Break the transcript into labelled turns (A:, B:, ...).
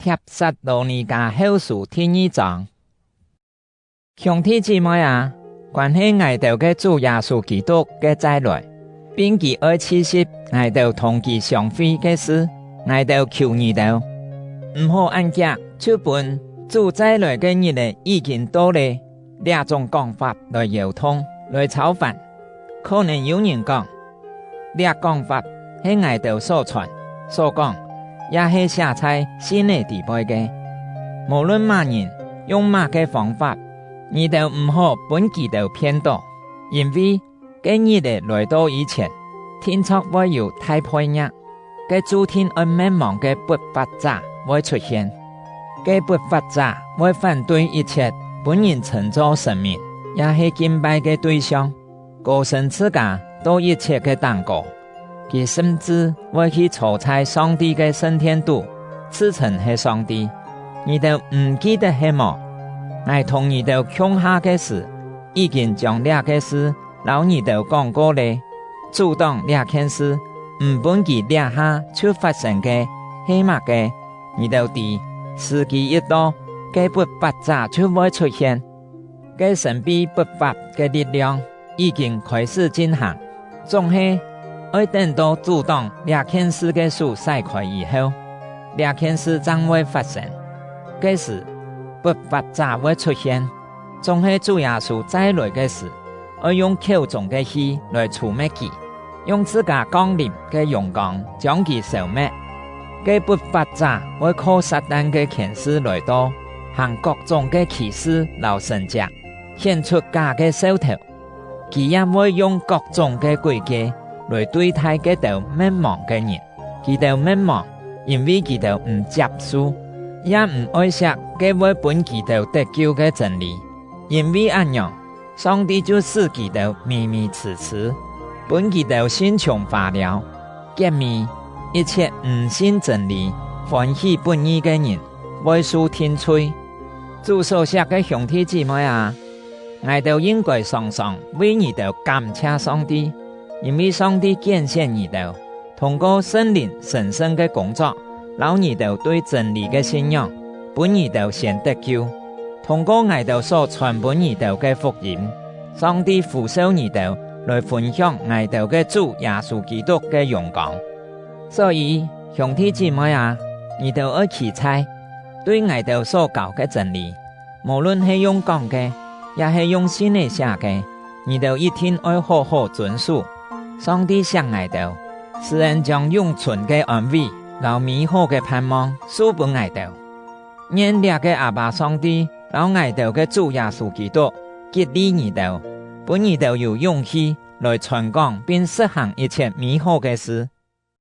A: 帖撒羅尼迦後書第二章，兄弟姊妹啊，關係𠊎兜个主耶穌基督个再來，並佢愛持續𠊎兜同佢相會个事，𠊎兜求你兜，毋好按夾就分主再來个日子已經到咧，這種講法來搖動，來操煩。可能有人講，這講法係𠊎兜所傳、所講，也係寫在信个底背个。無論麼人用麼个方法，你兜毋好分佢兜騙倒，因為个日子來到以前，定作會有大悖逆，个注定愛滅亡个不法者會出現。个不法者會反對一切分人稱做神明，也係敬拜个對象，高升自家到一切个等高。佢甚至會去坐在上帝个聖殿度，自稱係上帝。你兜毋記得係麼？𠊎同你兜共下个時，已經將這个事摎你兜講過咧。阻擋這件事，毋分佢這下就發生个係麼个？你兜知，時機一到，个不法者就會出現。个神秘不法个力量已經開始進行，總係，愛等到阻擋這件事个手洗開以後，這件事才會發生。個時，不法者會出現，總係主耶穌再來个時，愛用口中个氣來除滅佢，用自家降臨个榮光將佢消滅。個不法者會靠撒旦个權勢來到，行各種个奇事摎神蹟，顯出假个兆頭。佢也會用各種个詭計來對待這兜滅亡个人，佢兜滅亡，因為佢兜毋接受，也毋愛惜這會分佢兜得救个真理。因為按樣，上帝就使佢兜迷迷癡癡，分佢兜心腸花了，結面一切毋信真理、歡喜不義个人，會受定罪。主所錫个兄弟姊妹啊，𠊎兜應該常常為你兜感謝上帝。因為上帝揀選你兜，通過聖靈神聖个工作，摎你兜對真理个信仰，分你兜先得救。通過𠊎兜所傳分你兜个福音，上帝呼召你兜來分享𠊎兜个主耶穌基督个榮光。所以兄弟姊妹啊，你兜愛期待，對𠊎兜所教个真理，無論係用講个，抑係用信个寫个，你兜一定愛好好遵守。上帝錫𠊎兜，施恩將永存个安慰，摎美好个盼望賜分𠊎兜。願這个阿爸上帝，摎𠊎兜个主耶穌基督激勵你兜，分你兜有勇氣來傳講並實行一切美好个事。